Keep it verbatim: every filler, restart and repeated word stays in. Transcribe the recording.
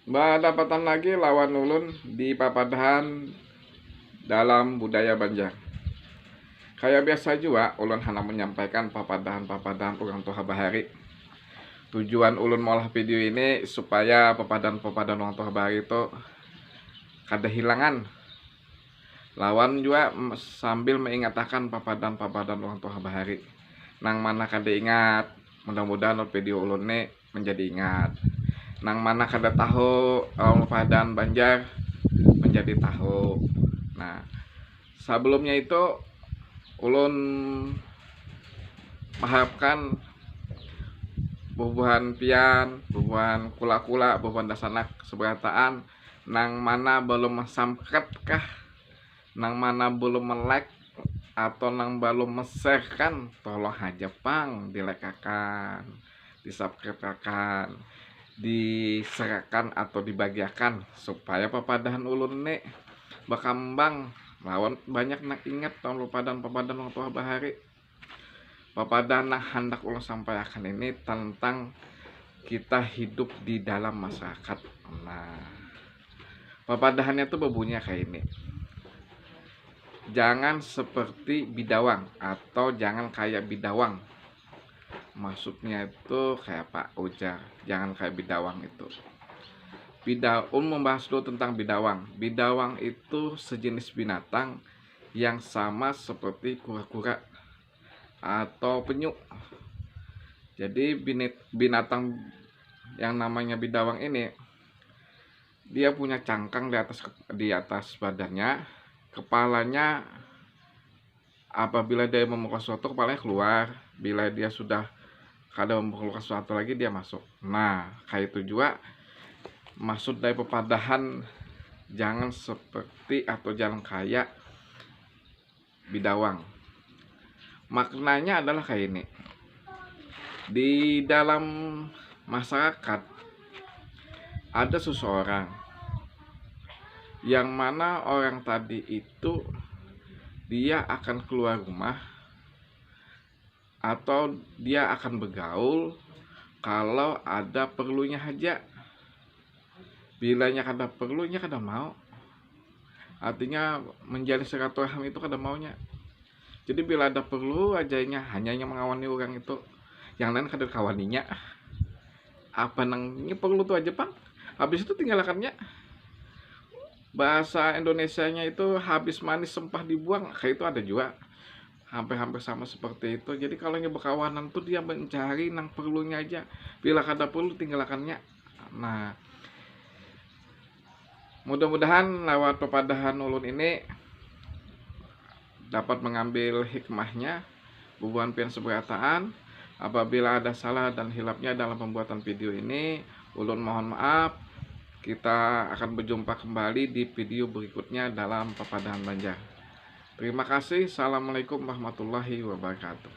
Badapatan lagi lawan ulun di papadahan dalam budaya Banjar. Kaya biasa jua, ulun handak menyampaikan papadahan-papadahan urang tuha bahari. Tujuan ulun maulah video ini supaya papadahan-papadahan urang tuha bahari tu kada hilangan. Lawan jua sambil meingatakan papadahan-papadahan urang tuha bahari. Nang mana kada ingat, mudah-mudahan video ulun ni menjadi ingat. Nang mana kada tahu lawan papadan Banjar menjadi tahu. Nah, sebelumnya itu ulun mengharapkan bubuhan pian, bubuhan kula-kula, bubuhan dasanak seberataan nang mana belum subscribe kah, nang mana belum like atau nang belum share kan, tolong haja pang di like akan, di subscribe akan, diserakan atau dibagiakan supaya papadahan ulun ni bakambang lawan banyak nang ingat lawan papadan-papadan urang tuha bahari. Papadahan nang handak ulun sampaiakan ini tentang kita hidup di dalam masyarakat. Nah, papadahannya tu babunyi kayak ini. Jangan seperti bidawang atau jangan kayak bidawang. Maksudnya itu kayak apa ujar, jangan kayak bidawang itu. Bida, ulun membahas dulu tentang bidawang. Bidawang itu sejenis binatang yang sama seperti kura-kura atau penyu. Jadi binit, binatang yang namanya bidawang ini, dia punya cangkang di atas, di atas badannya. Kepalanya, apabila dia memukul sesuatu, kepalanya keluar. Bila dia sudah kada memukul sesuatu lagi, dia masuk. Nah, kayak itu juga maksud dari papadahan, jangan seperti atau jangan kayak bidawang. Maknanya adalah kayak ini. Di dalam masyarakat ada seseorang yang mana orang tadi itu dia akan keluar rumah atau dia akan bergaul kalau ada perlunya saja. Bilanya kada perlunya kada mau. Artinya menjalin silaturahmi itu kada maunya. Jadi bila ada perlu aja inya hanya yang mengawani orang itu, yang lain kada kawaninya. Apa nangnya perlu tu aja pang. Habis itu tinggalkannya. Bahasa Indonesianya itu habis manis sempah dibuang, kayak itu ada juga. Hampir-hampir sama seperti itu. Jadi kalau yang berkawanan tuh dia mencari nang perlunya aja. Bila kada perlu tinggalkannya. Nah, mudah-mudahan lewat pepadahan ulun ini dapat mengambil hikmahnya. Bubuhan pian seberataan, apabila ada salah dan hilapnya dalam pembuatan video ini, ulun mohon maaf. Kita akan berjumpa kembali di video berikutnya dalam Papadahan Banjar. Terima kasih. Assalamualaikum warahmatullahi wabarakatuh.